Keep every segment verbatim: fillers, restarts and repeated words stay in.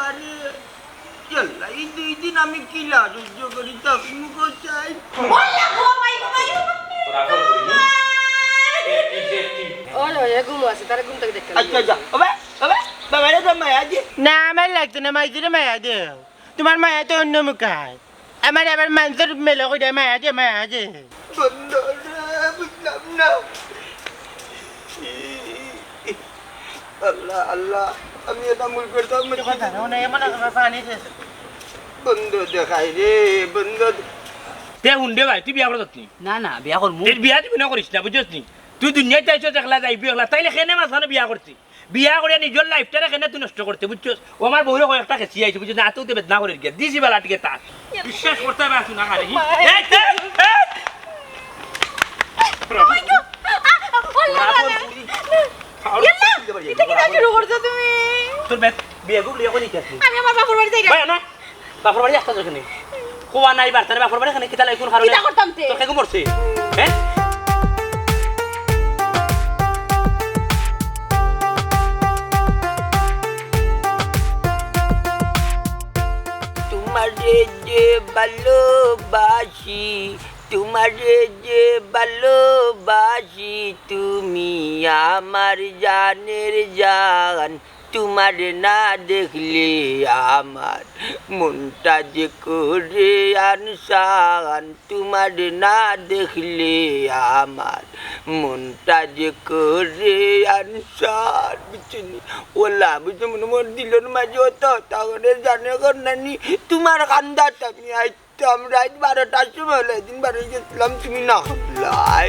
আরে, ইয়াল্লা, এই দুই দিন আমি কিলা সহ্য করি, তখন মুখো চাই। ওয়াল্লা গো, ভাই গো, ভাই গো। ওই, ওই, এ ঘুমো আছে, তারে ঘুম থাকি দেখতে আচ্ছা, যা। ওবা, ওবা, বাবারে তো মায়া দে। না, আমার লাগতো না, মাইজিরে মায়া দেও। তুমার মায়া তো অন্য মুখায়। আমার আবার মানষর মেলা কইরা মায়া দে, মায়া দে। বন্ধ রে, বুঝলাম না। আল্লাহ, আল্লাহ, আমি এটা মূল করতাম না। কথা না, ওনে এমন একটা পানি দিয়েছে। বন্ধ দেখাই রে, বন্ধ দে- তে হুন দে ভাই, তুই বিয়া করছত নি? না, না, বিয়া করমু। তুই বিয়া তুই মনে করিস না, বুঝছস নি? তুই দুনিয়াত আইছস একলা, যাইবি একলা, তাইলে কেনে মাঝখানো বিয়া করছি? বিয়া করিয়া নিজর লাইফটারে কেনে তুই নষ্ট করতে, বুঝছস? ও আমার বউরে কয়েকটা খেছি আইছে, বুঝছস? না, তুই তো বেদনা করে গিয়া দিছি বালা টিকে তার। বিশ্বাস করতে পারছ না, আরে। এই, এই, এই। তোর বেদ বিয়া গুগলি এখন ইতিহাস নেই। আমি আমার বাপর বাড়ি যাই না। ভাই, না। বাপর বাড়ি আসতে দরকার নেই। কোয়া নাই বার্তা নাই, বাপর বাড়ি এখানে কিতা লাগি কোন কারণে? কিতা করতাম তে? তোর কেগু মরছে? হ্যাঁ? তোমারে যে ভালোবাসি, তোমারে যে ভালোবাসি, তুমি আমার জানের জান। তোমারে না দেখলে আমার মনটা যে করে আনসান, তোমারে না দেখলে আমার মনটা যে করে আনসান। বুঝছো নি? ওলা, বুঝছো, মনে মনে দিলর মাঝে অত হতা করে জানে কর নানি, তোমার কান্দাত আমি আই তো আমরা আজ বারোটার সময় হলো, এদিন বাড়ি গেছিলাম, তুমি না হলাই।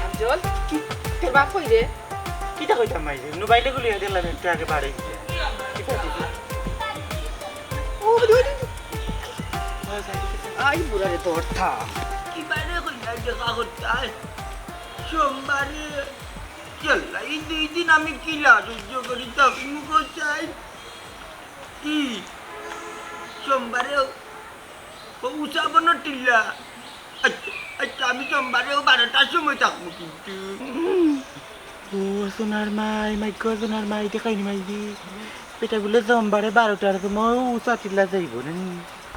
আফজল, কি? তোর বাপ কই রে? কিতা কইতাম মাইরে? মোবাইলে গুলি দিলাম একটু আগে বাড়ি গিয়া। কিতা দিবি? ও, ওই, ওই, ওই। আই বুড়া রে তোর থা। কি বারে কইলা দেখা করতাই? সোমবারে ইয়াল্লা, এই দুই দিন আমি কিলা সহ্য করি, তখন মুখো চাই। কি? সোমবারে ও উষা বনর টিল্লা। আচ্ছা, আচ্ছা, আমি সোমবারে ও বারোটার সময় থাকবো কিন্তু। ও সোনার মাই, মাই গো সোনার মাই, দেখাইনি মাই দি। বেটা বলে সোমবারে বারোটার সময় উষা টিল্লা যাইব না নি?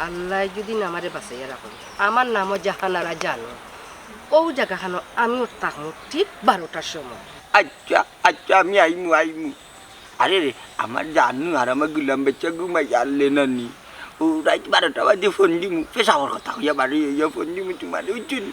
আল্লাহ যদি না আমারে বাঁচাইয়া রাখো, আমার নামও জাহানারা জানো। ও জায়গা খানো আমিও থাকবো ঠিক বারোটার সময়। আচ্ছা, আচ্ছা, আমি আইমু, আইমু। আরে রে, আমার জানু আর আমার গুলাম বাচ্চা ঘুমাই আনলে না নি। ও রাইত বারোটা বাজে ফোন দিমু, পেশাবর কথা কইয়া বাড়ি হইয়া ফোন দিমু তোমার, বুঝছো নি?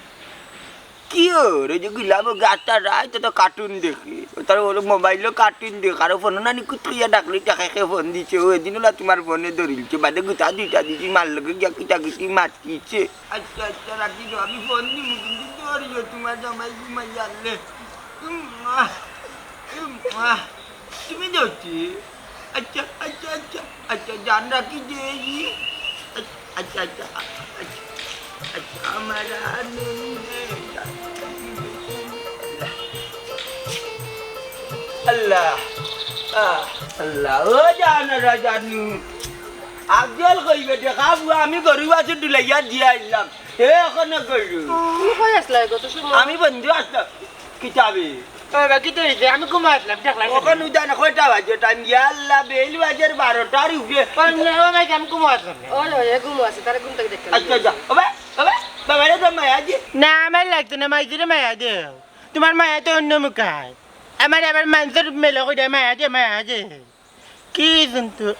কি ওর, ওই যে গুলাম ও গাছটা রাইত তো কার্টুন দেখে। ও তার ওর মোবাইলও কার্টুন দেখে, আর ফোন না নি কুত কইয়া ডাকলে টাকা খেয়ে ফোন দিছে। ও এদিন ওলা তোমার ফোনে ধরিলছে, বাদে গুতা দুইটা দিছি, মার লগে গিয়া কিতা কিতি মাতিছে। আচ্ছা, আচ্ছা, রাখি দাও, আমি ফোন দিমু, কিন্তু ধরিও তোমার জামাই ঘুমাই আনলে। উম, আহ, উম, আহ। তুমি যাচ্ছি? আচ্ছা, আচ্ছা, আচ্ছা, আচ্ছা, জান রাখি যে এই। আচ্ছা, আচ্ছা, আচ্ছা, আচ্ছা, আচ্ছা, আমার আনন্দে জান। আল্লাহ, আহ, আল্লাহ, ও জান, রা জানু। আফজল কইবে, দেখা বুয়া, আমি গরু বাছুর ডুলাইয়া দিয়া আইলাম। এ, ওখানে গরু। তুমি কই আসলা গত সময়? আমি বন্ধু আসলাম। কিতাবে? ওই বা, কিতা হইছে? আমি ঘুমা আসলাম, দেখলাম। ওখানে উদা না, কয়টা বাজে টাইম? ইয়া আল্লাহ, বেইল বাজের বারোটার উপরে। ওই, না, ও ভাই, আমি ঘুমা আসলাম না। ওই, ওই, এ ঘুমো আছে, তারা ঘুম থেকে দেখতে আচ্ছা, লাগবে। যা। ওবা, ওবা, বাবারে তো মায়া দে। না, আমার লাগতো না, মাইজিরে মায়া দেও। তোমার মায়া তো অন্য মুখায়। আমার আবার মানষর মেলা কইরা মায়া দে, মায়া দে। কি জন্তু?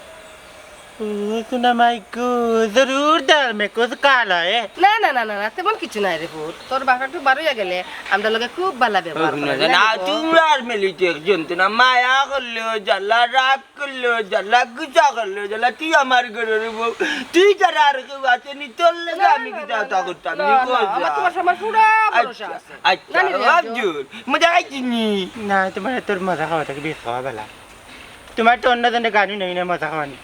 ও, সোনা মাই গো, জরুর দাল মে কুছ কালা হে। না, না, না, না, না, তেমন কিছু নাই রে পুত। তোর বাপ একটু বারইয়া গেলে আমরার লগে খুব ভালা ব্যবহার করে। না, না, তোমরা আর মিলিতে এক জন্তু না, মায়া করলেও জ্বালা, রাগ করলেও জ্বালা, গুসা করলেও জ্বালা, তুই আমার ঘরর বউ, তুই ছাড়া আর কেউ আছে নি, তোর লগে না, আমি না, কিতা না, কথা না, করতাম না, নি, না, কই আমার যা? তোমার সামনে পুরা ভরসা আচ্ছা, আছে। আচ্ছা, নানি রে, আফজল। মজা খাইছিস নি? না, তোমার তোর মজা খাওয়া থাকি বেশ খাওয়া বেলা। তোমার তো অন্য জনে গানু নেই না মজা খাওয়ানি।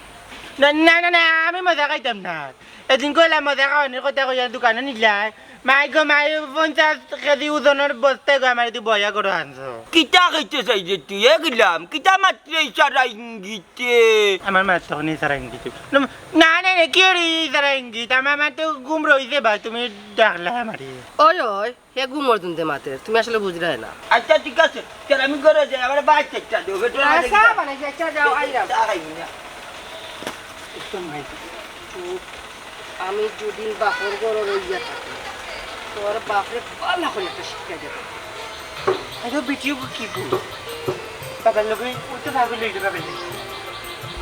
না, না, না, না, আমি মজা খাইতাম না। এদিন কইলা মজা খাওয়ানির কথা কইয়া দোকানো নিলাই। মাই গো মাই, পঞ্চাশ কেজি ওজনর বস্তা গো আমার ইদি বয়া করো আনছো। কিতা কইতে চাইরে তুই, এ গুলাম? কিতা মাতরে ইশারা ইঙ্গিতে? আমার মাত তখন ইশারা ইঙ্গিতে। না, না, না, কি ওর ইশারা ইঙ্গিত? আমার, আমার তো ঘুম রইছে বা, তুমি ডাকলা আমারে। ওই, ওই, হে ঘুমর দুন্দে মাতের, তুমি আসলে বুঝরায় না। আচ্ছা, ঠিক আছে, চল আমি ঘরো যাই, আমার ভাত চাইটা দেও, বেটা, না, চা বানাইছি, আচ্ছা, যাও, আইরাম। চা খাইবি না? আমি দুদিন বাপর ঘরো রইয়া থাকি, তোর বাপরে ভালা করি একটা শিক্ষা দেব। আরে ভিডিও কি বল? বাবার লগে ওই তো পাগল হয়ে যাবে।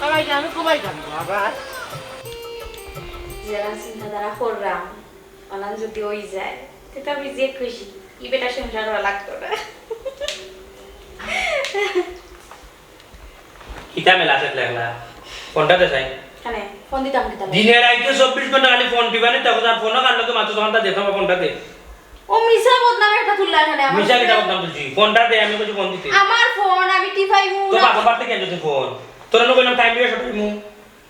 আর আগে আমি ঘুমাই যাবো আবার। যেরাম চিন্তাধারা কররাম, অলান যদি ওই যায়, তে তো আমি যে খুশি, ই বেটা সংসার করা লাগতো না। কিতা মেলা আছে দেখলা? ফোনটা দে চাই। কেনে? ফোন দিতাম কিতা? দিনে রাইতে চব্বিশ ঘন্টা খালি ফোন টিপানি, তখন আর ফোনও কার লগে মাতো, তখন তা দেখতাম, ফোনটা দে। ও মিছা বদনাম একটা তুললা এখানে আমার মিছা কিতা উপরে। বদনাম তুলছি? ফোনটা দে, আমি কইছি ফোন দিতে। আমার ফোন, আমি টিপাইমু তো না। বাপর বাড়িতে কেন তুই ফোন? তোর না কইলাম টাইম দিয়ে সব টাইমু।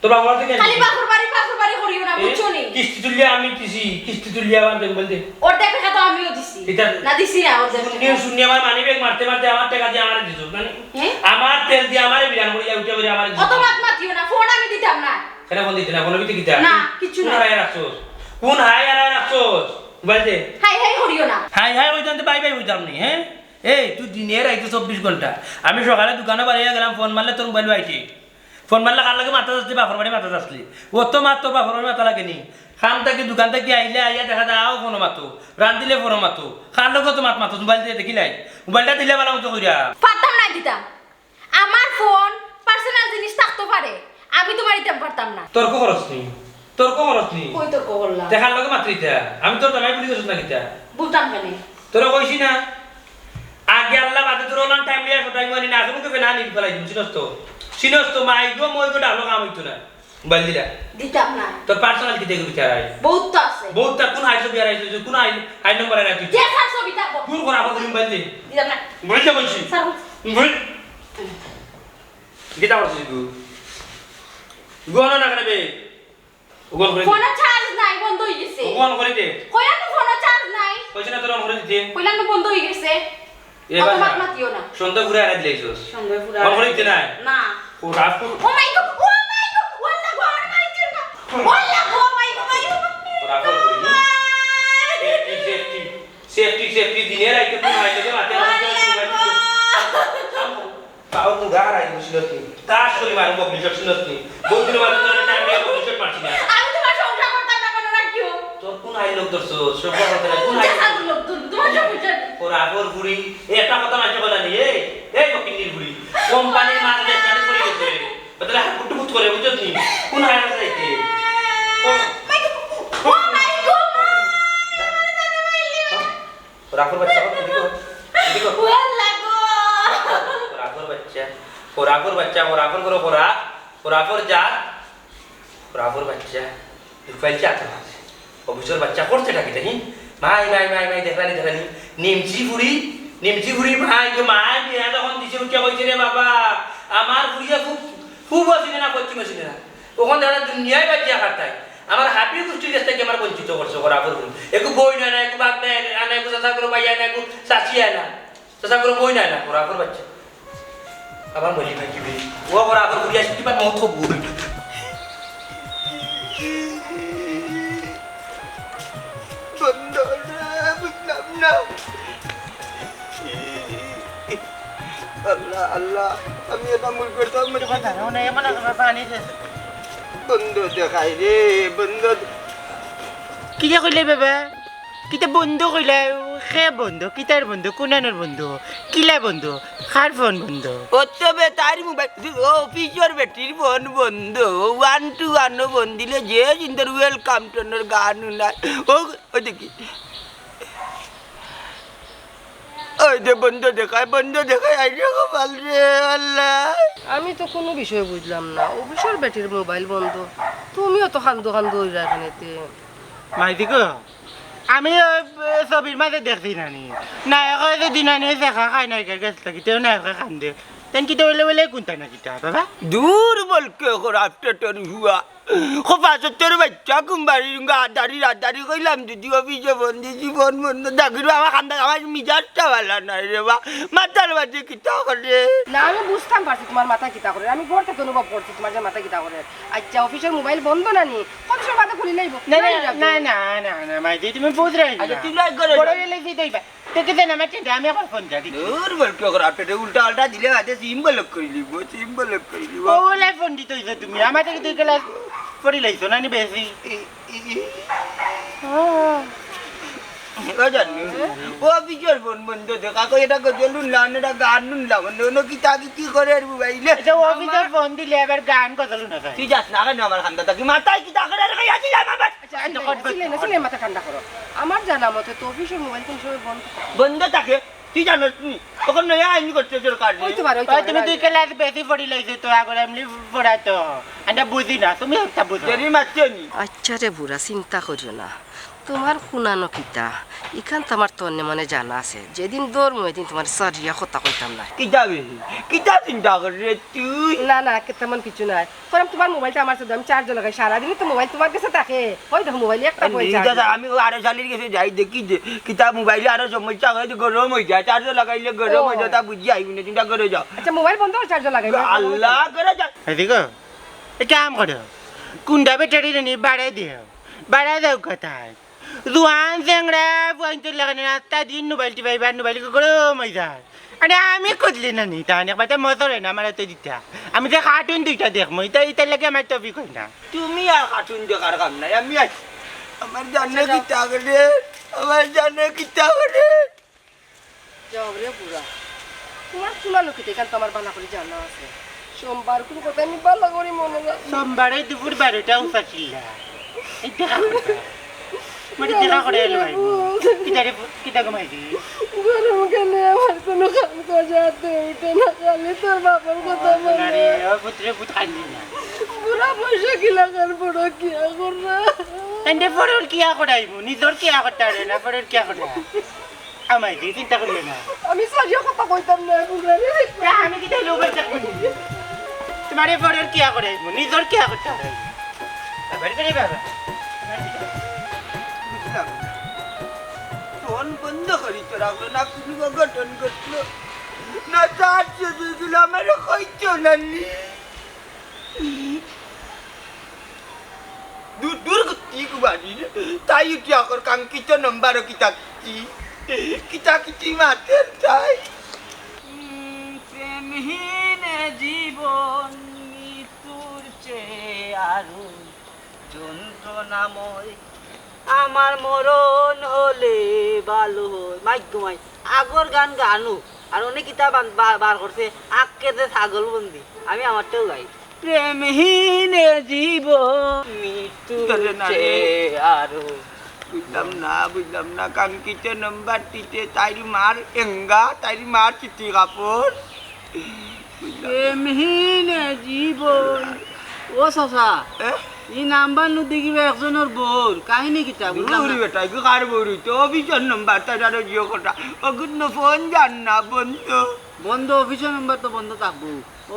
তোর বাপর বাড়িতে কেন খালি তুই? বাপর বাড়ি, বাপর বাড়ি করিও না, এ? বুঝছো নি? কিস্তি তুললে আমি দিছি, কিস্তি তুললে আমার দেখ বলতে। অর্ধেক টাকা তো আমিও দিছি। এটা না দিছি না, অর্ধেক শুনিয়ে টাকা। শুনিয়ে আমার মানি ব্যাগ মারতে মারতে আমার টাকা দিয়ে আমার দিছো, মানে হ্যাঁ? আমার তেল দিয়ে আমার বিরান করিয়া উঠে করে আমার দিছো। অত মাত মাতিও না, ফোন আমি দিতাম না। কেন ফোন দিতে না? ফোন দিতে কিতা? না, কিচ্ছু কোন না। হাই রাখছোস? কোন হাই আর রাখছোস? মোবাইল দে। হাই হাই করিও না। হাই হাই হইতাম তো বাই বাই হইতাম নি, হ্যাঁ? এই, তুই দিনে রাইতে চব্বিশ ঘন্টা। আমি সকালে দোকানে বাড়িয়া গেলাম, ফোন মারলে তোর মোবাইল বাইটে। ফোন মারলে কার লগে মাথা যাচ্ছে, বাপর বাড়ি মাথা যাচ্ছে। ও তো মাত তোর বাপর বাড়ি মাথা লাগেনি। কাম থাকি, দোকান থাকি আইলে আইয়া দেখা যায়, আও ফোন মাতো। রান্ধিলে ফোন মাতো। কার লগে তো মাত মাতো, মোবাইল দিয়ে দেখিলাই। মোবাইলটা দিলে বালা মতো কইরা। পারতাম না দিতাম। আমার ফোন পার্সোনাল জিনিস থাকতো পারে, আমি তোমার দিতাম পারতাম না। তর্ক করস নি? তর্ক করস নি? কই তর্ক করলাম? দেখার লগে মাত্রিতা। আমি তোর জামাই বুলি গেছিস না কিতা? বলতাম কেন? তোরা কইছি না? আগে আল্লাহ বাদে তোর অনলাইন টাইম লিয়া ফটাই মারি না, এখন তোকে না নিবি ফেলাই দিবি, চিনস তো? চিনস তো, মাই গো, মই গো, ডাবলো কাম হইতো না। মোবাইল দিলা? দিতাম না। তোর পার্সোনাল কিতা করি চাই? বহুত তো আছে। বহুত তা কোন হাই ছবি আর আইছে? কোন হাই, হাই নম্বর আর আইছে? যে স্যার ছবি থাকবো। দূর করা হবে মোবাইল দে। দিতাম না। মোবাইল দে বলছি। স্যার। মোবাইল। কিতা করছিস তুই? গো না, না কেন বে? ওগন করে দে। ফোনো চার্জ নাই, বন্ধ হয়ে গেছে। ওগন করে দে। কইলাম তো ফোনো চার্জ নাই। কইছে না তোর অন করে দিতে? কইলাম না বন্ধ হয়ে গেছে। এবার অত মাত না। মাতিও না। সন্ধ্যা ঘুরে আড়াই দিলে আইছস। সন্ধ্যা ঘুরে অন করে আড়াই দিতে নাই? না। ও রাত কর। ও মাই গড, ও মাই গড, ওয়াল্লা গো, আমার মাই দিও না। ওয়াল্লা গো, মাই গো, মাই গো। ও রাত কর। সেফটি, সেফটি, সেফটি, সেফটি দিনে রাইতে কোন হয় থেকে মাতে আমার ওয়াল্লা গো। পাওর মুগা হারাই গেছিল কি? তার শরীর মারো বকলি শট শুনছ নি? বহুত দিন বাদে তোর টাইম নিয়ে বকলি শট মারছি না। আমি তোমার সংসার করতাম না, মনে রাখিও। তোর কোন আইল লোক ধরছো? সব কথা বলে কোন আইল? জাহান লোক ধর, তোমার সংসার। ওর আগর বুড়ি, এ একটা কথা মাঝে বলা নেই। এই, এই ফকিন্নির বুড়ি। কোম্পানির মাল দেশ মানে পড়ে গেছে। বদলে হাত গুটু গুট করে, বুঝছো নি? কোন আইল আছে এতে? ও মাই গড, ও মাই গড, মা! রাফর বাচ্চা, এদিকে আয়। এদিকে আয়। ও আল্লাহ গো। রাফর বাচ্চা, ও রাফর বাচ্চা, ও রাফর করো, ও রা-, ও রাফর যা, ও রাফর বাচ্চা। দুপাইল চা তো আছে। অফিসর বাচ্চা করছে নাকি দেখি? মাই, মাই, মাই, মাই, দেখলানি, দেখলানি। নিমচি ফুড়ি, নিমচি ফুড়ি, মাই গো, মাই বিয়া যখন দিছে, উঠে কইছে, "রে বাবা, আমার ফুড়িয়ে খুব, খুব আসিনে না, পশ্চিম আসিনে না।" ওখান দেখা যায় দুনিয়ায় বাজিয়া খাতায়। আমার হাবির গোষ্ঠীর কাছ থেকে আমার বঞ্চিত করছে, ওরা করবো। একটু বই নেয় না, একটু বাপ নেয় না, একটু চাচা করে ভাই আয় না, একটু চাচি আয় না। চাচা করে বই নেয় না, ওরা করে বাচ্চা। আবার বলি ভাই কি বলি? ও ওরা করে ঘুরে আসি, কিবা মত হবো। বন্ধ না, বুঝলাম না। আল্লাহ, আল্লাহ, আমি এটা মূল করতাম, মনে কথা, মনে এমন একটা পানি যে বন্ধ দেখাই রে, বন্ধ দে-, কিতা কইলে বাবা? কিতা বন্ধ কইলে? কে বন্ধ? কিতার বন্ধ? কোনানোর বন্ধ? কিলা বন্ধ? কার ফোন বন্ধ? ও তো বে, তার মোবাইল, ও অফিসর বেটির ফোন বন্ধ, ওয়ান টু ওয়ানও বন্ধ দিলে যে সুন্দর ওয়েলকাম টোনর গান হুনায়। ও, ও দেখি। ওই যে বন্ধ দেখায়, বন্ধ দেখায়, আই রে কপাল রে, আল্লাহ। আমি তো কোনো বিষয় বুঝলাম না, অফিসর বেটির মোবাইল বন্ধ, তুমিও তো কান্দো কান্দো অইরা এখানেতে। মাইদি গো, আমি ওই, এ, ছবির মাঝে দেখছি নানি, নায়ক হয় যে দিনানি দেখা খায় নায়িকার কাছ থেকে, তেও নায়কে কান্দে। তাইন কিতা অইলে অইলে কুন্তা না কিতা, বাবা? দূর বলকে খরাপ পেটর হুয়া। খোপা সত্তর বাচ্চা কুম্বারি গাদারি রাদারি কইলাম যদি অফিসে ফোন দিছি, ফোন বন্ধ থাকিল। আমার কান্দা, আমার মিজাজটা ভালা নাই রে বা। মাথার মাঝে কিতা করে? না, আমি বুঝতাম পারছি তোমার মাথা কিতা করে। আমি ঘর থাকি অনুভব করছি তোমার যে মাথা কিতা করে। আচ্ছা, অফিসর মোবাইল বন্ধ না নি? কত সময় বাদে খুলি লাইব? না, না, না, না, না, না, মাইজি, তুমি বুঝরায় না। আচ্ছা, তুমি রাগ করো না। বড় অইলে কি দইবা? দেখি দেন আমার চিন্তা, আমি এখন ফোন দিয়া দিচ্ছি। দূর বলকে খরাপ পেটে উল্টা আল্টা দিলে বাদে সিম block করি লিব, সিম block করি লিব। ও, ওলাই ফোন দিতে অইছে তুমি, আমার থাকি দুই ক্লাস পড়ি লাইছো না নি বেশি? এ, এ, এ। ও জানি, ও অফিসর ফোন বন্ধ দেখা কই, এটা গজল হুনলাম, এটা গান হুনলাম, অন্য অন্য কিতা কিতি করে আর মোবাইলে। এটা অফিসর ফোন দিলে আবার গান গজল হুনা যায়। তুই যাস না কেন আমার কান্দা থাকি, মাথায় কিতা করে আর কই আছি আমার। আচ্ছা, সিলেন, সিলেন, সিলেন, মাথা ঠান্ডা করো। আমার জানা মতে তো অফিসর মোবাইল কোন সময় বন্ধ থাকে? বন্ধ থাকে? তুই জানোস নি? তখন নয়া আইন করছে সরকার। ওই তো পারে, ওই তো ওই তুমি পারে। দুই ক্লাস বেশি পড়ি লাইছো তো, আগর এমনি পড়া তো। আমরা বুঝি না, তুমি একটা বুঝো। দেরি মারছে নি? আচ্ছা রে বুড়া, চিন্তা করিও না। তোমার কুনানো কিতা? ইখান তো আমার তন্নে মনে জানা আছে। যেদিন ধরমু, এদিন তোমার সারিয়া কথা কইতাম না। কিতা বে? কিতা চিন্তা করে রে তুই? না, না, কে-, তেমন কিছু নাই। কারণ তোমার মোবাইলটা আমার সাথে, আমি চার্জ লাগাই, সারাদিনই তো মোবাইল তোমার কাছে থাকে। ওই দেখো মোবাইল একটা এই পয়সা নিজে আছে। আমি আরো শালির কাছে যাই, দেখি যে কিতা মোবাইলে আরো সমস্যা হয়, যে গরম হয়ে যায়, চার্জ লাগাইলে গরম হয়ে যায়, ও। তা বুঝি আইব না, চিন্তা করে যাও। আচ্ছা, মোবাইল বন্ধ করে চার্জ লাগাই না। আল্লাহ করে যাও। এদিকে, এ কাম করো, কুন্ডা ব্যাটারি নি বাড়াই দিও, বাড়াই দাও কোথায়? জুয়ান চেংড়া ফুয়াইন্তর লাখান রাস্তা দিন মোবাইল টিপাইবার, মোবাইল গরম হয়ে যায়। আরে আমি খুঁজলি না নি, তাহলে একবার তো মজা হয় না আমার তো দিতা। আমি যে কার্টুন দুইটা দেখমু, ইতা, ইতার লাগি আমার টপিক হয় না। তুমি আর কার্টুন দেখার কাম নাই, আমি আছি। আমার জানে কিতা করে, আমার জানে কিতা করে। যাও রে বুড়া, তোমার কুনানো কিতা, ইখান তো আমার ভালা করি জানা আছে। সোমবার কুন কথা আমি ভালা করি মনে রাখি। সোমবারে দুপুর বারোটা উপাসিলা। এই দেখা করবা। মানে দেখা করে এলো ভাই। কিতা রে, কিতা ঘুমাইছি? গরম কালে আমার কোনো কাম কাজ হাতে উঠে না, খালি তোর বাবার কথা মনে আরে, হয়। ও পুত্রে পুত কান্দি না। বুড়া বয়সে কি লাগার বড় কিয়া কররা? তাইলে বড়র কিয়া করাইবো? নিজর কিয়া করতে পারে না, বড়র কিয়া করতে পারে? আমায় দিয়ে চিন্তা করিও না। আমি সারিয়া কথা কইতাম না, বুঝলে? এ, আমি কি তাইলে উবার চাকরি? তোমার এ বড়র কিয়া করাইবো? নিজর কিয়া করতে পারে? বাবা রে বাবা। বুঝলাম না। ফোন বন্ধ করি তো রাখলো না, কোনো অঘটন ঘটলো না, চার্জ শেষ হয়ে গেল, আমার হইতো না নি। দূর দূর করতে বাড়ির তাই উঠি আকর কাঙ্ক্ষিত নম্বর কিতা কিতি, কিতা কিতি মাতের তাই। উম, প্রেমহীন জীবন মৃত্যুর চেয়ে আরো যন্ত্রণাময়। আমার মরণ হলে ভালো হয়। মাইক ঘুমাই। আগর গান গানু। আর অনেক কিতা বান-, বা-, বার করছে। আক্কে যে ছাগল বন্দি। আমি আমারটাও গাই। প্রেমহীন জীবন মৃত্যুর আরে না রে। চেয়ে আরো বুঝলাম না, বুঝলাম না। কাঙ্ক্ষিত নম্বর টিতে তাইর মার এঙ্গা, তাইর মার চিঠি কাপড়। প্রেমহীন জীবন। ও চাচা, এ? ই নাম্বার নু দেখিবা একজনর বউর। কাহিনী কিতা? বুঝলাম না। বেটা, ইগু কার বউর হইতো? অফিসর নাম্বার, তার আরো জিও কথা। অগুন ফোন যার না, বন্ধ। বন্ধ, অফিসর নাম্বার তো বন্ধ থাকবো।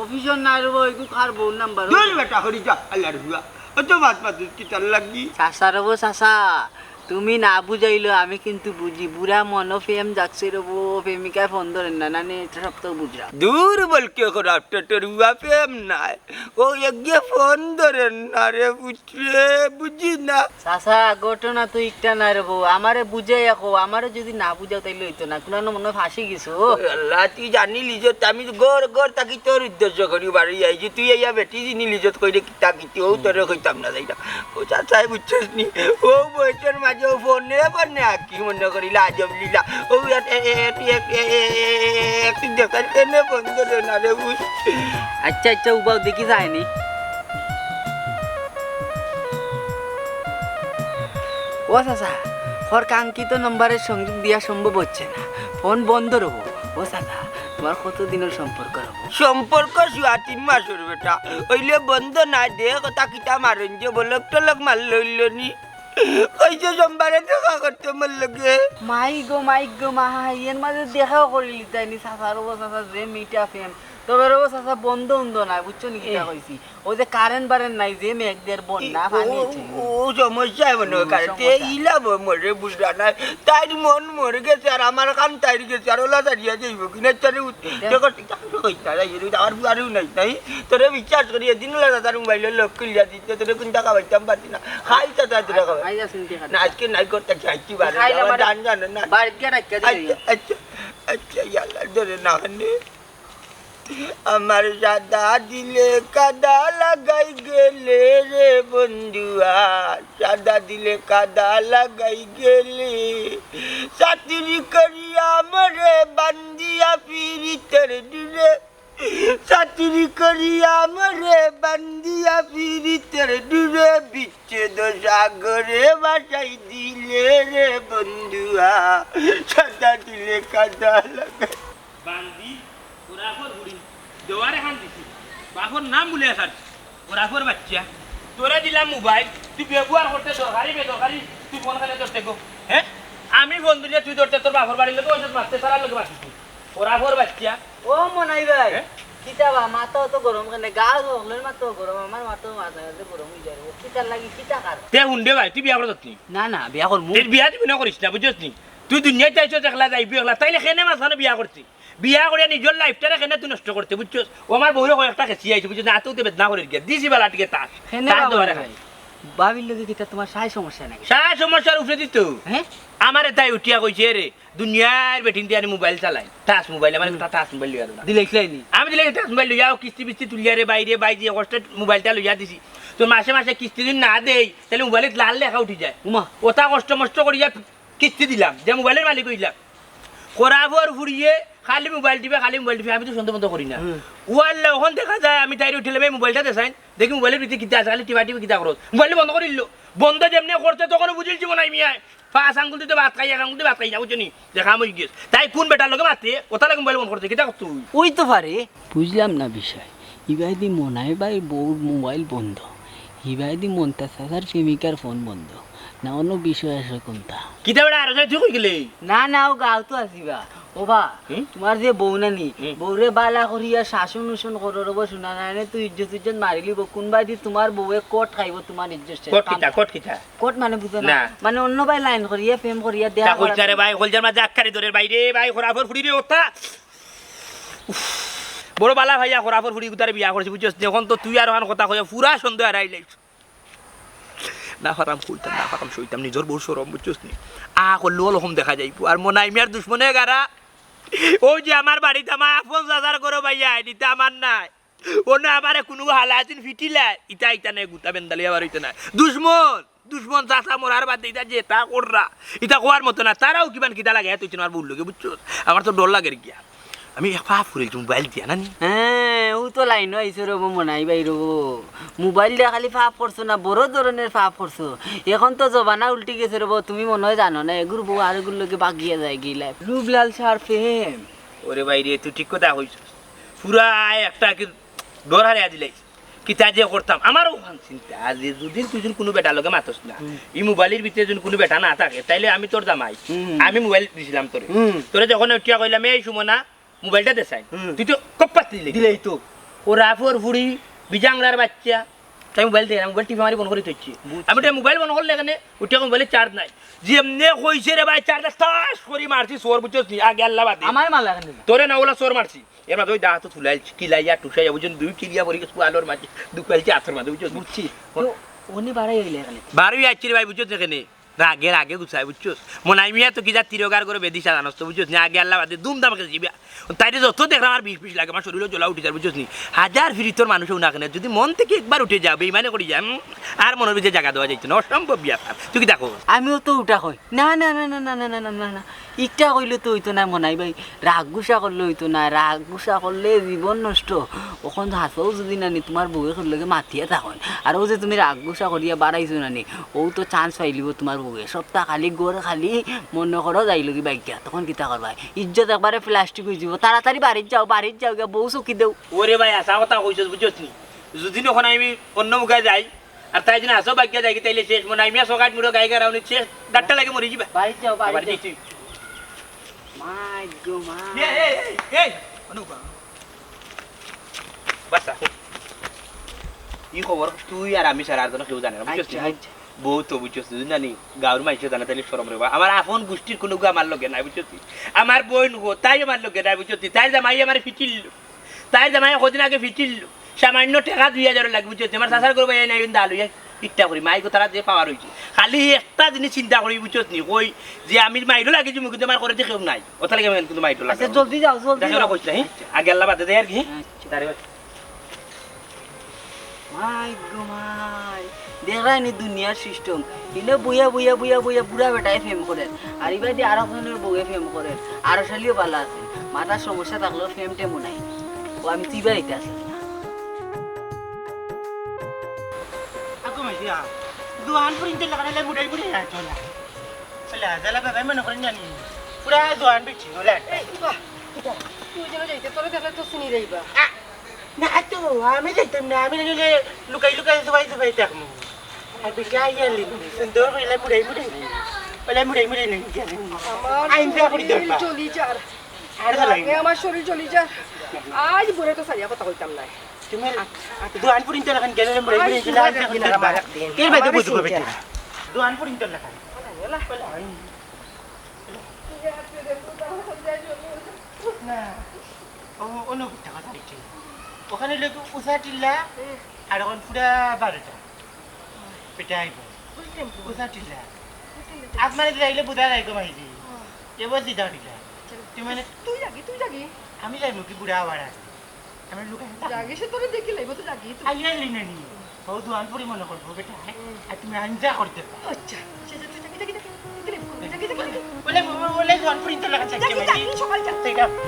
অফিসর নাই রে বউ, ইগু কার বউর নাম্বার? দূর বেটা, হরি যা, আল্লাহর হুয়া। অত মাত মাতিস কিতার লাগি? চাচা রে বউ, চাচা। তুমি না বুঝাইলেও আমি কিন্তু বুঝি, বুড়া মনো প্রেম জাগছে রে বউ, প্রেমিকায় ফোন ধরের না, না নে, এটা সব তো বুঝলাম। দূর বলকে খরাপ পেটর হুয়া প্রেম নায়, ও এগিয়ে ফোন ধরের না রে পুত্রে, বুঝি না। চাচা, ঘটনা তো ইকটা নায় রে বউ, আমারে বুঝাইয়া কও, আমারে যদি না বুঝাও তাইলে হইতো না, কুনানো মনো ফাঁসি গেছো। ও আল্লাহ, তুই জানি লিজত, আমি ঘর ঘর থাকি তোর উদ্দেশ্য করি বাড়ি আইছি, তুই আইয়া বেটি জিনি লিজত কইরে কিতা কিতি, ও তোরে কইতাম না যাইতাম। ও চাচাই বুঝছস নি? ও বয়সর মাঝে ও ফোনে ফোনে আঁকি মনে করি লাজব লীলা। ও এ-, এ-, এ-, এ-, এ-, এ-, এ-, এ-, এ-, একটু দেখার কেনে বন্ধ রে না রে বুঝ। আচ্ছা, আচ্ছা, উবাও দেখি যায়নি। ও চাচা, হর কাঙ্ক্ষিত নম্বরের সংযোগ দিয়া সম্ভব হচ্ছে না, ফোন বন্ধ রবো। ও চাচা, তোমার কত দিনের সম্পর্ক রবো? সম্পর্ক সুয়া তিন মাসর বেটা, অইলে বন্ধ নাই দে, কথা কিতা মারইন যে বলক টলক মারল অইল নি। কইছে সোমবারে দেখা করতে মোর লগে। মাই গো, মাই গো, মা, এর মাঝে দেখাও করিলিতায়নি, চাচার ও চাচা যে মিঠা প্রেম। তবে রে ও চাচা, বন্ধ উন্ধ নাই, বুঝছো নি কিতা এ। কইছি? ওই যে কারেন্ট বারেন্ট নাই, যে মেঘ দের বন্যা, এ, পানি ও, হচ্ছে। ও সমস্যায় মনে হয় হুম, কারেন্ট। তে সমস্যা। ইলা ব-, মরে বুঝলা না। তাইর মন মরে গেছে, আর আমার কান তাইর গেছে, আর ওলা দাঁড়িয়ে যাইব কিনা? চলে উঠ-, এটা দেখো, এটা আমি কইতা যাই, এটা আমার বুয়ারিও নাই, নাই। তোরে বিশ্বাস করি, এদিন ওলা দাদার মোবাইলের লক খুলিয়া দিতে, তোরে কোন টাকা পাইতাম পারছি না। খাই চাচা, তোরা খাবে। আই যাচ্ছেন, ঠিক আছে। না, আজকে নাই করতে চাইছি, বারো খাইলে যাওয়া আমার জান জানে না। বাড়িত গিয়ে ডাকিয়া দিলে আচ্ছা, আচ্ছা, আচ্ছা, ইয়াল্লা, ধরে না, নে। আমার সাদা দিলে কাদা লাগাই গেলে রে বন্ধুয়া, সাদা দিলে কাদা লাগাই গেলে, সাতিরি করিয়া মরে বান্দিয়া পিরিতের ডুরে, সাতিরি করিয়া মরে বান্দিয়া পিরিতের ডুরে, বিচ্ছেদ সাগরে ভাসাই দিলে রে বন্ধুয়া, সাদা দিলে কাদা লাগাই। বান্দি, খোরাফর বুড়ি, দেওয়ারে খান দিছি। বাপর নাম ভুলে আসার। খোরাফর বাচ্চা। তোরে দিলাম মোবাইল, তুই ব্যবহার করতে দরকারি বেদরকারি, তুই ফোন খালি ধরতে গো। হ্যাঁ? আমি ফোন দিলে তুই ধরতে তোর বাপর বাড়ির লোকে ওষুধ মারতে সারার লোকে মারছিস তুই। খোরাফর বাচ্চা। ও মনাই ভাই, হ্যাঁ? কিতা বা, মাথা অত গরম কেনে? গা হকলর মাথা গরম, আমার মাথা মাঝে মাঝে গরম হয়ে যায়। ও কিতার লাগি, কিতা কার? তে হুন দে ভাই, তুই বিয়া করে যাস নি? না, না, বিয়া করমু। তুই বিয়া তুই না করিস না, বুঝছস নি? তুই দুনিয়াত আইছস একলা, যাইবি একলা, তাইলে কেনে মাঝখানে বিয়া করছিস? বিয়া করিয়া নিজর লাইফটারে কেনে তুই নষ্ট করতে, বুঝছস? ও আমার বউরে কয়েকটা খেসি আইছে, বুঝছস না? আতেও তো বেদনা করে গিয়া। দিছি বালা টিকে তাস। কেনে তাস বাবা দেওয়ারে রে খাই। ভাই? ভাবির লগে কিতা তোমার সাই সমস্যা নাকি? সাই সমস্যার উপরে দিত। হ্যাঁ? আমারে তাই উঠিয়া কইছে, "রে, দুনিয়ার বেটিন দিয়া আমি মোবাইল চালাই। টাচ মোবাইল, আমার হুম। একটা টাচ মোবাইল লইয়া দেও না।" দিলাইছলায় নি? আমি দিলে টাচ মোবাইল লইয়া, ও কিস্তি বিস্তি তুলিয়া রে, বাইরে, বাইরে, কষ্টে মোবাইলটা লইয়া দিছি। তো মাসে মাসে কিস্তি যদি না দেই, তাইলে মোবাইলে লাল লেখা উঠি যায়। উমা। ওটা কষ্ট মষ্ট করিয়া কিস্তি দিলাম, যে মোবাইলের মালিক হইলাম। খোরাফর ফুড়িয়ে খালি মোবাইল টিপে, খালি মোবাইল টিপে, আমি তো সন্দেহ মন্দেহ করি না। হুম। ও আল্লাহ, ওখান দেখা যায় আমি তাইরে উঠিলাম, এই মোবাইলটা দেখাইন, দেখি মোবাইলের ভিতরে কিতা আছে, খালি টিপা টিপি কিতা খরচ। মোবাইল বন্ধ করিল, বন্ধ যেমনে করছে তখনও বুঝিলছি মনে হয় মিয়ায়। পাঁচ আঙ্গুল দিতে ভাত খাই, এক আঙ্গুল দিয়ে ভাত খাই না, বুঝছো নি? দেখা মই গেছ। তাই কোন বেটার লগে মাতে, ওটা লাগে মোবাইল বন্ধ করছে, কিতা করতো? ওই তো পারে। বুঝলাম না বিষয়। ইবায়দি মনাই ভাইর বউর মোবাইল বন্ধ, ইবায়দি মন্তাজ চাচার প্রেমিকার ফোন বন্ধ, না অন্য বিষয় আছে কোনটা? কিতা বেটা, আরো যাই তুই কই গেলে? না, না, ও গাঁও তো আসিবা। ও বা, হুম? তোমার যে বউ নানি, হুম। বউরে বালা করিয়া শাসন উষণ করো রব, শোনা নাই নে, তুই ইজ্জত ইজ্জত মারিলিব। কোন বায়দি তোমার বউয়ে কট খাইব তোমার ইজ্জত শেষ? কট কিতা, কট কিতা? কট মানে বুঝো না? না। মানে অন্য বায় লাইন করিয়া, প্রেম করিয়া, তা দেয়া কইছ না রে ভাই, কলজার মাঝে আক্কারি ধরে ভাই রে, ভাই, খোরাফর ফুড়ি রে ওটা। উফ, বড় বালা ভাইয়া খোরাফর ফুড়ি গুতারে বিয়া করছি, বুঝছস? এখন তো তুই আর ওখান কথা কইয়া পুরা সন্দেহ হারাই লাইছ। না ফারাম কইতাম, না ফারাম সইতাম, নিজর বউর শরম, বুঝছস নি? আ করলে অলহম দেখা যাইব। আর মনাই মিয়ার দুশমনে গারা, ও যে আমার বাড়িত আমার পঞ্চাশ হাজার গরু ভাইয়া আইনি, তা আমার নাই। অনো আমারে কুনু হালাতিন ফিটিলায়, ইতা ইতা নাই, গুতা বেন্দালি আবার ইতা নাই। দুশমন, দুশমন চাচা মরার বাদে ইতা যে তা কররা, ইতা কওয়ার মতো না। তারাও কিমান কিতা লাগে, এত ইতা আমার বউর লগে, বুঝছো? আমার তো ডর লাগের গিয়া। আমি এক ফাফ করিলছি মোবাইল দিয়া, না নি? হ্যাঁ, ও তো লাইনও আইছে রবো, মনাই ভাই রবো। মোবাইল দিয়া খালি ফাফ করছো না, বড় ধরনের ফাফ করছো। এখন তো জমানা উল্টি গেছে রবো, তুমি মনে হয় জানো না, এগুর বউ আরেগুর লগে বাগিয়া যায় গিলা। লুব লালসার প্রেম। ওরে ভাই রে, তুই ঠিক কথা কইছস। পুরা একটা কি ডর হারাইয়া দিলাইছে। কিতা যে করতাম, আমারও ওখান চিন্তা। আর যে দুদিন তুই যদি কুনু বেটার লগে মাতস না, হুম। ই মোবাইলের ভিতরে যদি কুনু বেটা না থাকে, তাইলে আমি তোর জামাই, হুম। আমি মোবাইল দিছিলাম তোরে। হুম। তোরে যখন উঠিয়া কইলাম, "এই সুমনা, মোবাইলটা দে চাই।" হুম। তুই তো কপ্পাত দিলে। দিলেই তো। খোরাফর ফুড়ি, বিজাংরার বাচ্চা। তাই মোবাইল দে না, মোবাইল টিপা মারি বন্ধ করি থইছি। বুঝছি। আমি তো মোবাইল বন্ধ করলে এখানে, উঠিয়া মোবাইলে চার্জ নাই। যেমনে কইছে রে ভাই, চার্জটা টাস করি মারছি, চোর বুঝছস নি, আগে আল্লাহ বাদে। আমার মারলা কেনে? তোরে না, ওলা চোর মারছি। এর মাঝে ওই দা তো তুলাইল, কিলাইয়া, টুসাইয়া, বুঝছেন, দুই কিলিয়া পড়ি গেছে, আলোর মাঝে, দুই কয়েলছে আতর মাঝে, বুঝছো? বুঝছি। তো উনি বাড়াই হইলে এখানে। বারোই আইছি রে ভাই, বুঝছো সেখানে? রাগে, রাগে গুছায়, বুঝছো? মনাই মিয়া তো কি যা তিরগার করে বেদিশা জানোস তো, বুঝছো? না আগে আল্লাহ বাদে দুম দাম খেয়েছি। তাইরে যত দেখলাম আমার বিষ বিষ লাগে, আমার শরীরও জ্বলা উঠে যায়, বুঝছো নি? হাজার ফিরিতর মানুষ হোক না কেন, যদি মন থেকে একবার উঠে যাও, বেইমানি করি যায়, উম, আর মনের ভিতরে জায়গা দেওয়া যাইতো না, অসম্ভব ব্যাপার। তুই কি দেখো? আমিও তো উঠা কই। না, না, না। ইটা কইলে তো হইতো না, মনাই ভাই। রাগ গুসা করলে হইতো না, রাগ গুসা করলে জীবন নষ্ট। অখন হাছাউ যদি নানি তোমার বউয়ে কর লগে মাতিয়া থাকইন, আর ও যে তুমি রাগ গুসা করিয়া বাড়াইছো নানি, ও তো চান্স পাইলিব তোমার বউয়ে। সপ্তাহ খালি, ঘর খালি, মনে করো যাইলগি বাইগা, তখন কিতা করবায়? ইজ্জত একবারে প্লাস্টিক হয়ে যাব। তাড়াতাড়ি বাড়িত যাও, বাড়িত যাও গিয়া বউ চকি দেও। ওরে ভাই, হাছা কথা কইছস, বুঝছস নি? যদি অখন আমি অন্য মুখে যাই, আর তাই যদি হাছাউ বাইগা যাই, তাইলে শেষ। মনাই মিয়া সকাট মুড়ো গাই গারাউনি শেষ, ডাট্টা লাগে মরি যিবা। বাড়িত যাও, বাড়িত বাড়িত যাও। যাই তুই। মাই গো মাই। এই, এই, এই, এই, অনুপা। বাচ্চা, ই খবর তুই আর আমি ছাড়া আর যেন কেউ জানে না, বুঝছস আচ্ছা, নি? আচ্ছা। বউ তো বুঝছস, তুই জানি গাঁওর মাইনষে জানে, তাইলে শরম রে বা। আমার আপন গুষ্টির কুনুগু আমার লগে নাই, বুঝছস নি? আমার বইন গো, তাই আমার লগে নাই, বুঝছস নি? তাইর জামাই আমারে ফিটিল, তাইর জামাই কদিন আগে ফিটিল, সামান্য টেকা দুই হাজারও লাগে, বুঝছস নি? আমার চাচার ঘরো বাইয়া নাই, দা লইয়া ইটা করি, মাই গো, তারা যে পাওয়ার অইছে। খালি একটা জিনিস চিন্তা করি, বুঝছস নি? কই যে আমি মাইরও লাগি যাইমু, কিন্তু আমার ঘরে যে কেউ নাই, ওটা লাগে আমি কিন্তু মাইরও লাগে। আচ্ছা, জলদি যাও, জলদি দেখো, যাও। কইছ না, হি? আগে আল্লাহ বাদে দেয় আর কি, হি? আচ্ছা। তারে মাই গো মাই, দেখরায়নি দুনিয়ার system। ইনো বইয়া, বইয়া, বইয়া, বইয়া বুড়া বেটায় প্রেম করের। আর ইবাদি আরক জনর বউয়ে প্রেম করের। আরো শালিও বালা আছে। মাথার সমস্যা থাকলেও প্রেম টেমও নাই। ও আমি তুই বাড়িতে আসি। আকু মাইয়া, দুহান পর্যন্ত লাগাইলে মুড়াই মুড়াই আয় চলা। চলে আয়, জ্বালা বাবাই মনে করেন জানি। পুরা দুহান বেটি, ওলা। এই, বাহ, বাহ। তুই যেন যাইতে, তোরে দেখলে তো চিনি যাইবা। না তো, আমি যাইতাম না, আমি নাইলে লুকাই লুকাই জুবাই জুবাই থাকমু। আর বেশি আইয়ালি, সুন্দর কইলা মুড়াই মুড়াই। কইলা মুড়াই মুড়াই নাই, জানি। আমার আইন যা করি শরীর দরবার। জ্বলি যার। আর জ্বালাই লাগে না। আমার শরীর জ্বলি যার। আজ বউরে তো সারিয়া কথা কইতাম না। তুমি দুহান পর্যন্ত লাখান গেলে মুড়াই মুড়াই গেলে আইন যা করি দরবার। এর বাইরে বুঝবো বেটা। দুহান পর্যন্ত লাখান। না। ও, অন্য একটা কথা হচ্ছে, ওখানে লোক উষা টিল্লা, আর এখন পুরা বারোটা। বেটা আইব। বুঝলাম তো। উষা টিল্লা। বুঝলাম তো। আপনারা যদি আইলে বুঝা যায় গো মাইজি। ও। এ বলছি দা টিল্লা। চলো। তুই মানে তুই যাবি, তুই যাবি। আমি যাইব কি বুড়া আবার আর? আমি লুকাই যাবি, সে তোরে দেখি লাইব তো যাবি তুই। আইয়া লিনানি। বউ দুহান পরি মনে করবো বেটা। আর তুমি আইন যা করতে পারো। আচ্ছা, সে যা, তুই যা, যা, যা, যা, যা, যা, যা। বলে, বলে, বলে, দুহান পরি তো লাগা যাচ্ছে, যাবি, যাবি, সকাল যা। ঠিক আছে।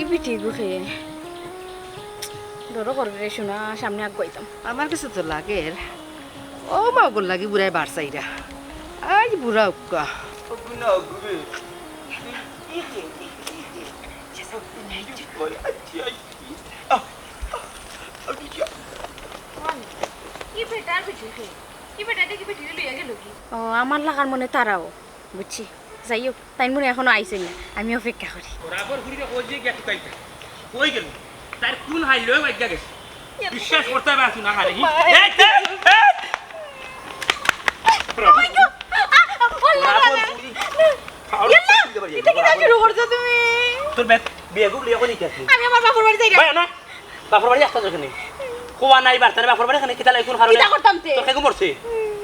ই বিটি গুখে। ডরও করে রে সোনা, সামনে আগুয়াইতাম। আমার কাছে তো লাগের, ও মা ওগুর লাগি বুড়ায় বাড়ছাইরা। আজ বুড়া উক্কা। ওগু না, ওগু রে। ই বেটার বেটি কে? ই বেটা দেখি বেটি লইয়া গেল কি? ও, আমার লাখান মনে তারাও, বুঝছি। যাই হোক, তাইন মনে এখনো আইছে না, আমি অপেক্ষা করি। বরাবর ঘুরিতে কই যে গিয়া টুকাইতা। কই গেল? তার কোন হাইল লয়ে বাইগা গেছে? বিশ্বাস করতে পারছি না, আরে। এই, এই, এই! বরাবর ঘুরি। ইয়াল্লা, এটা কিতা শুরু করছো তুমি? তোর ব্যাগ, ব্যাগ গুলো এখন নিতে আসলি। আমি আমার বাপর বাড়ি যাই না। ভাই, না। বাপর বাড়ি আসতে যেখানে। কোয়া নাই বার্তা নাই, বাপর বাড়ি এখানে কিতা লাগে, কোন কারণে? কিতা করতাম তে? তোর কেগু মরছে?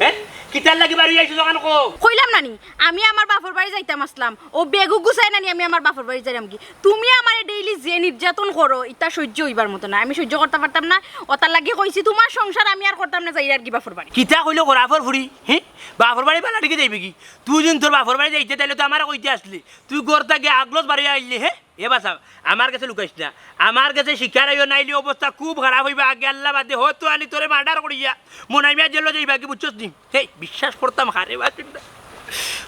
হ্যাঁ? কিতার লাগি বাড়ি আইছো যখন কো? কইলাম না নি, আমি আমার বাপর বাড়ি যাইতাম আসলাম। ও বেগু গুছাই না নি, আমি আমার বাপর বাড়ি যাইলাম কি? তুমি আমারে ডেইলি যে নির্যাতন করো, ইতা সহ্য হইবার মতো না। আমি সহ্য করতে পারতাম না। ওটার লাগি কইছি, তোমার সংসার আমি আর করতাম না, যাই আর কি বাপর বাড়ি। কিতা কইলো খরাফর ফুড়ি? হ্যাঁ? বাপর বাড়ি বালা টিকে যাইবে কি? তুই দিন তোর বাপর বাড়ি যাইতে, তাইলে তো আমারে কইতে আসলি। তুই ঘর থাকি আগলস বাড়ি আইলি, হ্যাঁ? এ বাছা, আমার গেছে লুকাইস না। আমার গেছে শিকার আইও, নাইলে অবস্থা খুব খারাপ হইবা। আগে আল্লাহ বাদে হয়তো আনি তোরে মার্ডার করিয়া মনাইমিয়া জেলো যাইবা কি, বুঝছস নি? হেই, বিশ্বাস করতাম হারে বাসিন্দা।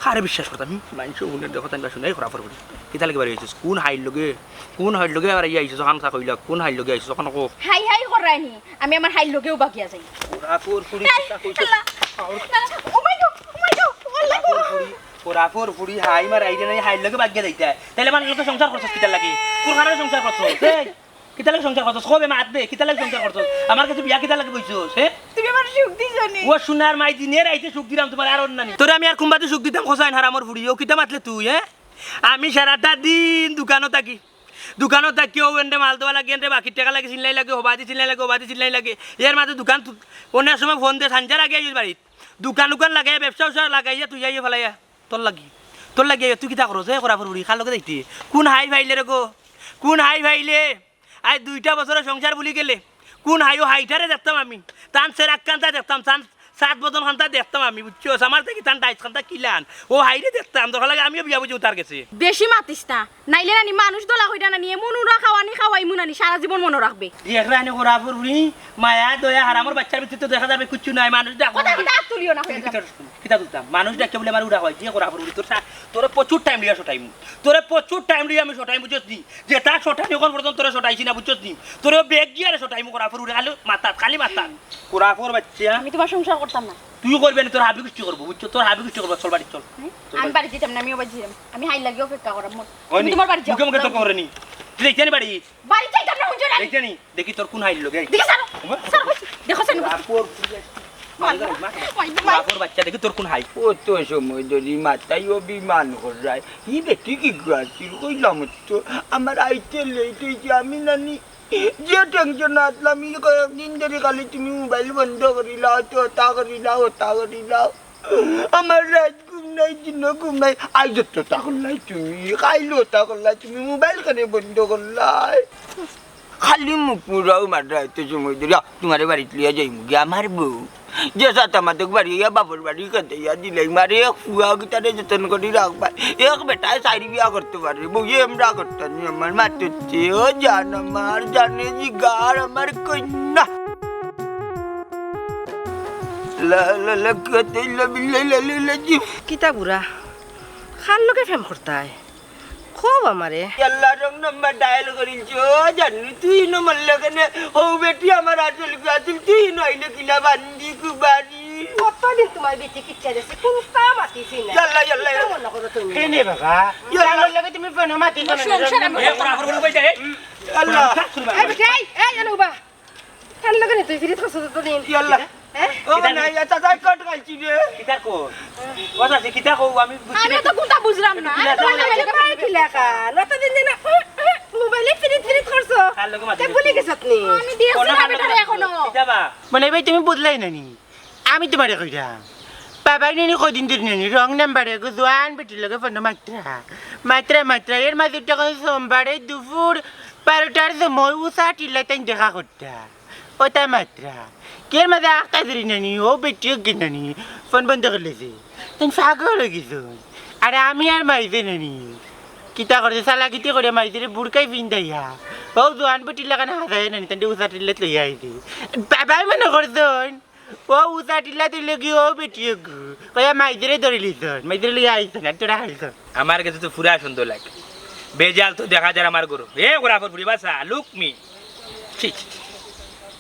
হারে বিশ্বাস করতাম। হুম? মাইনষে হুনের দেখো তাই শুনে, এই খরাফর ফুড়ি। কিতা লাগি বাড়ি আইছস? কোন হাইর লগে? কোন হাইর লগে আবার ইয়া আইছস? হামসা কইলা, কোন হাইর লগে আইছস? ওখানে কো। হাই হাই করায়নি। আমি আমার হাইর লগেও বাগিয়া যাই। খরাফর ফুড়ি এই, কিতা কইছস? আল্লাহ। না, না, oh my God, oh my God, oh my God। খরাফর ফুড়ি, খরাফর ফুড়ি, হাই মার আইরে নাই, হাইর লগে বাগিয়া যাইতা। তাইলে আমার লগে সংসার করছস কিতার লাগি? কোন কারণে সংসার করছস? এই, কিতার লাগি সংসার করছস? কবে মাত দে, কিতার লাগি সংসার করছস? আমার কাছে বিয়া কিতার লাগি বইছস, হ্যাঁ? তুমি আমার সুখ দিছো নি? ও সোনার মাই দিনে রাইতে সুখ দিলাম তোমার আর অন্যানি। তোরে আমি আর কুম্বাতে সুখ দিতাম, খোসাইন হারামর ফুড়ি। ও কিতা মাতলে তুই, হ্যাঁ? আমি সারাটা দিন দোকানো থাকি। দোকানো থাকি ও এন্ডে মাল দেওয়া লাগে, এন্ডে বাকির টাকা লাগে, চিল্লাই লাগে, হবাদি চিল্লাই লাগে, হবাদি চিল্লাই লাগে। এর মাঝে দোকান তু-, অনেক সময় ফোন দে, সাঞ্জার আগে আইস বাড়িত। দোকান উকান লাগাইয়া, ব্যবসা উসা লাগাইয়া, তুই আইয়া ফেলাইয়া। তোর লাগি, তোর লাগি, তুই কিতা করস? এ খরাফর ফুড়ি, কার লগে যাইতে? কোন হাই ফাইলে রে গো? কোন হাই ফাইলে? আই দুইটা বছরে সংসার বুলি গেলে, কোন হাইও হাইটারে দেখতাম আমি? তান সের আক্কান্তা দেখতাম, তান সাত বদন খান্তা দেখতাম আমি, বুঝছো? আমার দেখি তান ডাইস খান্তা কিলান। ও হাইরে দেখতাম, দরকার লাগে আমিও বিয়া বুঝি উতার গেছে। বেশি মাতিস না, নাইলে নানি মানুষ দলা কইরা নানি এমন উড়া খাওয়ানি খাওয়াইমু নানি, সারা জীবন মনো রাখবে। দেখরা নি খোরাফর বুড়ি, মায়া দয়া হারামর বাচ্চার ভিতরে তো দেখা যাবে কিচ্ছু নাই, মানুষ ডাক কথা কথা তুলিও না হয়ে যাবে। কিতা তুলতাম? মানুষ ডাকে বলে আমার উড়া হয়, দিয়ে খোরাফর বুড়ি, তোর সা-, তোরে প্রচুর টাইম লইয়া সটাইমু, তোরে প্রচুর টাইম লইয়া আমি সটাইমু, বুঝছস নি? যে তার সটানি ওখান পর্যন্ত তোরে সটাইছি না, বুঝছস নি? তোরে বেগ গিয়ারে সটাইমু খোরাফর বুড়ি, খালি মাতাত, খালি মাতাত। খোরাফর বাচ্চা। আমি তোমার সংসার করতাম না। তুইও করবে না, তোর হাবি গুষ্টি করবো, বুঝছো? তোর হাবি গুষ্টি করবো, চল বাড়ি চল। হুম? চল আমি বাড়ি। বাড়ি যেতাম না, আমি আবার যেতাম। আমি হাইর লাগিও অপেক্ষা করাম। ওই তুমি নি, তোমার বাড়ি যাও। মুখে মুখে তো করে নি। তুই দেখতে নি বাড়ি? বাড়ি যাইতাম না, বুঝছো না? দেখতে নি, দেখি তোর কোন হাইর লগে। দেখি স্যার, স্যার, দেখো স্যার। বাপর, বাপর বাচ্চা, দেখি তোর কোন হাই। ও তো সময় ধরি মাথায় অভিমান করায়। হি বেটি কি গুয়াছিল, কইলাম তো, আমার আইতে লেট হইছে, আমি নানি যে টেনশন আছলাম, ই কয়েকদিন ধরি খালি তুমি মোবাইল বন্ধ করিলাও, তো ওতা করিলাও, ওতা করিলাও। আমার রাইত ঘুম নাই, দিনও ঘুম নাই। আইজ তো তা করলাই তুমি, কাইলও তা করলাই তুমি, মোবাইল কেনে বন্ধ করলাই? খালি মুখ পুরাও মাররা এত সময় ধরি। আহ, তোমারে বাড়িত লইয়া যাইমু গি, আমার বউ। যে সাত আমাদের বাড়ি ইয়া বাপর বাড়ি খেতে ইয়া দিলাই মারে, এক ফুয়া গিতারে যতন করি রাখবায়। এক বেটায় চাইর বিয়া করতে পারে, বউয়ে এমরা করতাম নি আমার মাতুচ্ছে। ও জান আমার, জানে জিগার আমার কইন্যা। লা লা লা, কত ইল্লা বিল্লাহ, লা লা লা, জি। কিতা বুড়া? কার লগে প্রেম করতায়? কও আমারে। ইয়াল্লা, রং নাম্বার ডায়াল করিলছো, জানি তুই নু মল্ল কেনে, হউ বেটি আমার আসল গু আসল, তুই নইলে কিলা বান্দি কুবারি। কতদিন তোমার বেটি কিচ্ছা দেছে, কোনটা মাতিছি না। ইয়াল্লা, ইয়াল্লা, কিতা ইয়াল্লা। মনে করো তুমি? কেনে বাবা? ইয়াল্লা। আমার লগে তুমি ফোনো মাতি আমার কেনে? সংসার আমি এ, করতাম ওরা না। আবার বলবে যে, এই, ইয়াল্লা। এই বেটি, এই, এই, এনো বা। তার লগে নি তুই ফিরিত করছস ততদিন? ইয়াল্লা। হ্যাঁ? ও না, এটা তাই কট গাইছি রে। কিতার কো? ও চাচি, কিতা কও? আমি বুঝছি না। আমি তো কোনটা বুঝলাম না। কিলা আরে, তোমার কও? লগে ভাই কি লেখা? নতদিন দিন, উম, উম, মোবাইলে ফিরিত ফিরিত করছো। কার লগে মাতি তে ভুলি গেছত নি? আমি দিয়েছি কোন না কার লগে বেটারে মাতি? এখনো। কিতা বা? মানে ভাই, তুমি বুঝলাই না নি? আমি তোমারে কইরাম। বাবাই নানি কদিন ধরি নানি রং নাম্বারে গো জোয়ান বেটির লগে ফোনো মাতরা। মাতরা, মাতরা। এর মাঝে তখন সোমবারে দুপুর বারোটার সময় উষা টিল্লা তাইন দেখা করতা। ওটা মাতরা। এর মাঝে আখতা ধরি নানি, ও বেটি ওকে নানি, ফোন বন্ধ করিলিছে। তাইন পাগল অই গেছইন। আর আমি আর মাইজে নানি। কিতা করছে, চালাকিতি করিয়া মাইজেরে বুরকাই ফিন্দাইয়া। ও জোয়ান বেটির লাখান হাজায় নানি, তাইন উষা টিল্লাত লইয়া আইছে। বাবাই মনে করছইন, ও উষা টিল্লা তুই লগি ও বেটি ওগু। কইয়া মাইজেরে ধরিলিছইন, মাইজেরে লইয়া আইছইন, আর তোরা খাইছইন। আমার গেছে তো পুরা সুন্দর লাগে। বেজাল তো দেখা যার আমার গরু। এ খোরাফর বুড়ি বাসা, look me। ছি, ছি, ছি।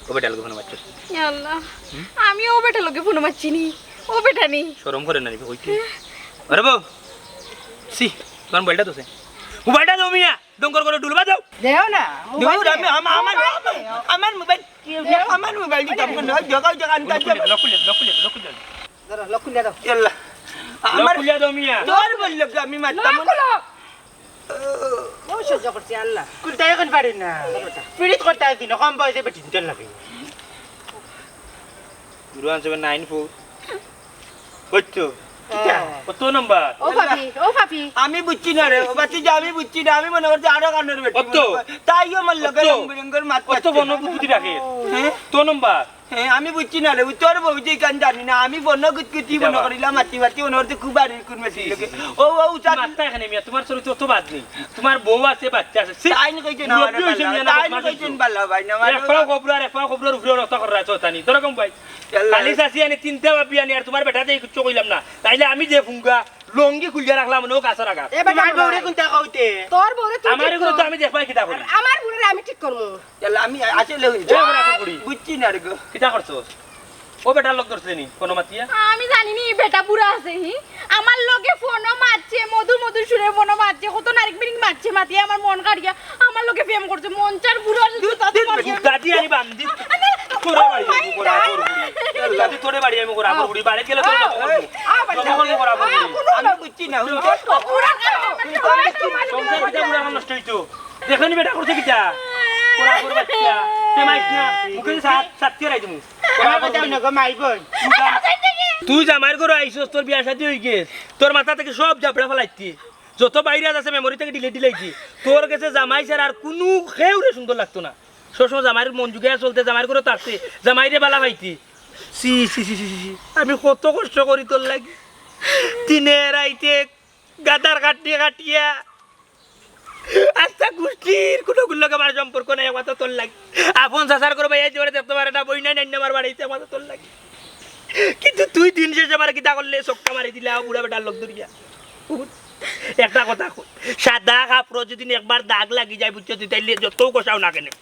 ও বেটার লগে ফোনো মাতরা। ইয়া আল্লাহ, আমি ও বেটার লগে ফোনো মাতছি নি। ও বেটা নি। শরম করে না নি কইতে। আরে বউ, ছি, তোমার মোবাইলটা তো সে। মোবাইলটা দাও মিয়া। ডঙ্গর করে ডুলবা দাও। দেও না, দূর, মোবাইল আমি, দেও। আমা-, আমার, মোবাইল আমার দেও। মোবাইল, কি দেও? আমার মোবাইল দিতাম না, জগাও, জগাও, আনতাম। লক খুলে, লক খুলে, লক খুলে। ধরো, লক খুলে দাও। ইয়াল্লা। লক আমার খুলে দাও মিয়া। তোর বললো কি আমি মারতাম লক না? খুলো। ও সহ্য করছি, আল্লাহ। খুলতে এখন পারি না। ধরো ওটা। পিরিত করতে আছি না, কম বয়সে বেটি দিতে লাগে। Zero one seven nine four. ওই তো। হ্যাঁ। কত নম্বর? ও ভাবি, ও ভাবি। আমি বুঝছি না রে, ও বাতি যে আমি বুঝছি না, আমি মনে করছি আরো কানোর বেটি কত? মনে কর। তাইও আমার লগে কত? রং বেরঙের মাত কত মাতছে। বন বুদ্ধি রাখে? হ্যাঁ? কত নম্বর? হ্যাঁ, আমি বুঝছি না রে, ওই তোর বউ যে কান জানি না, আমি বন গুতগুতি কিতা মনে বা? করিলাম, মাতি মাতি মনে করছে খুব বাড়ির কোন বেটির ছি, ছি, লগে। ছি, ছি। ও, ও, উচার মাত্তা এখানে মিয়া, তোমার চরিত্র তো বাদ নেই। তোমার বউ আছে, বাচ্চা আছে। ছি, তাইন কইছে না, মুরব্বি মানে হইছে বালা, মিয়া, না তাইন বদমাশ কইছেন হইছে। বালা ভাই, না, মানে এক পাও কবরার, এক পাও কবরার উপরে রক্ত করে রাখছো তানি। ধরো কম ভাই। ইয়াল্লা। খালি চাচি আনি তিনটা বাপ বিয়া নিয়ে আর তোমার বেটা দিয়ে কিচ্ছু কইলাম না। তাইলে আমি যে ফুঙ্গা লঙ্গি খুলিয়া রাখলাম, ও গাছর আগাত। এ বেটা, তোমার বউরে কোনটা কইতে? তোর বউরে তুই আমার ঠিক এগুলো তো কর। আমি দেখবাই কিতা করি? আর আমার বউরে আমি ঠিক করমু। ইয়াল্লা, আমি আসলে এ, ওরা এখন করি। বুঝছি না রে গো। কিতা করছো? ও বেটার লগ ধরছে নি, ফোনো মাতিয়া? আমি জানি নি, বেটা বুড়া আছে, হি? আমার লগে ফোনো মাতছে, মধুর মধুর সুরে ফোনো মাতছে, কত নারিক বিরিক মাতছে, মাতিয়া আমার মন কাড়িয়া, আমার লগে প্রেম করছে, মন চার বুড়া আছে, জুতা দিয়ে মারিয়া। জুতা দিয়ে আনি বান্দি। আরে, তোরে বাড়ি আমি করা করবো। আল্লাহ, তুই তোরে বাড়ি আমি করা করবো, বাড়ি গেলে তোর কথা বলবো। আ, বাবা। জমা করবো করা করবো। আ, কোনো আমি বুঝছি না, বুঝছি না। বুড়া কেন? সংসার কিতা বুড়া আমার নষ্ট হইতো? দেখো নি বেটা করছে কিতা? করা করবো বাচ্চা। তে মাইক না, মুখে সাত, সাত দিয়ে রাখি দিমু। করা করবো। তুই জামাইর ঘরে আইছস, তোর বিয়া শাদী হই গেছ, তোর মাথা থেকে সব জাবড়া ফালাইতি। যত ভাইরাস আছে মেমোরি থেকে ডিলিট দিলাইছি। তোর গেছে জামাই ছাড়া আর কুনু কেউরে সুন্দর লাগতো না। সবসময় জামাইর মন জুগিয়া চলতে, জামাইর ঘরে থাকতে, জামাইরে বালা পাইতি। সি সি সি সি সি, আমি কত কষ্ট করি তোর লাগি, দিনে রাইতে গাদার কাটিয়া কাটিয়া, আস্তা গুষ্টির কুনুগুর লগে আমার সম্পর্ক নাই, একমাত্র তোর লাগি। আপন চাচার ঘর ভাই আইতে পারে, দেখতে পারে না, বই নাই, নাই আমার বাড়িতে, একমাত্র তোর লাগি। কিন্তু তুই দিন শেষে আমার কিতা করলে, চক্কা মারি দিলা বুড়া বেটার লগ ধরিয়া। একটা কথা কই, সাদা কাপড় যদি একবার দাগ লাগি যায়, বুঝছস নি, তাইলে যত কষাও না কেনে,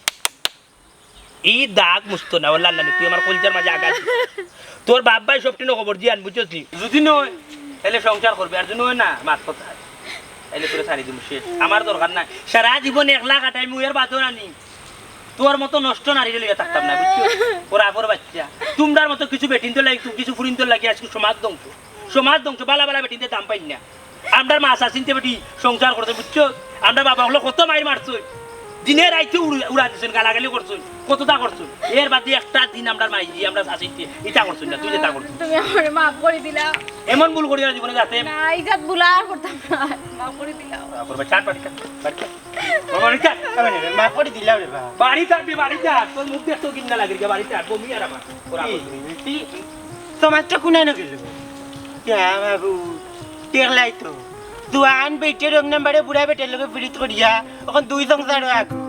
ই দাগ মুছতো না। ওলা নানি, তুই আমার কলজার মাঝে আঘাত দিস। তোর বাপ ভাই সবটিনো খবর দিয়ান, বুঝছস নি? যদি নয়, তাইলে সংসার করবে, আর যদি নয় না, মাত কথা। তাইলে তোরে ছাড়ি দিমু, শেষ। আমার দরকার নাই। সারা জীবন একলা কাটাইমু, এর বাদেও নানি তোর মতো নষ্ট নারীরে লইয়া থাকতাম না, বুঝছো? ওরা আপর বাচ্চা। তোমরার মতো কিছু বেটিন্তর লাগি, কিছু ফুরিন্তর লাগি আজকে সমাজ ধ্বংস। সমাজ ধ্বংস, বালা বালা বেটিন্তে দাম পাইন না। আমরার মা চাচিন্তে বেটি সংসার করছে, বুঝছো? আমরার বাবা অকলে কত মাইর মারছইন, দিনে রাইতে উড়া-, উড়া দিছইন, গালাগালি করছইন, কততা করছইন। এর বাদে একটা দিন আমরার মাইজি, আমরার চাচিন্তে ইতা করছইন না, তুই যেতা করছস। তুমি আমারে মাফ করি দিলাও। এমন ভুল করিও না জীবনে যাতে না, ইজাত ভুল আর করতাম না। মাফ করি দিলাও। মাফ করবে, ছাড়, বাড়ি ছাড়, বাড়ি ছাড়। ও, বাড়ি ছাড়। মাফ করি দিলাও রে বা। বাড়ি ছাড়বি, বাড়ি ছাড়। তোর মুখ দেখতেও ঘিন্না লাগে রে, বাড়ি ছাড়। বমি আর আমার। ওরা কি? কি? সমাজটা কোনানো গেল? ইয়া বাবু, দেখলাই তো। জোয়ান বেটিয়ে রং নাম্বারে বুড়া বেটার লগে পিরিত করিয়া, অখন দুই সংসারো আগুন।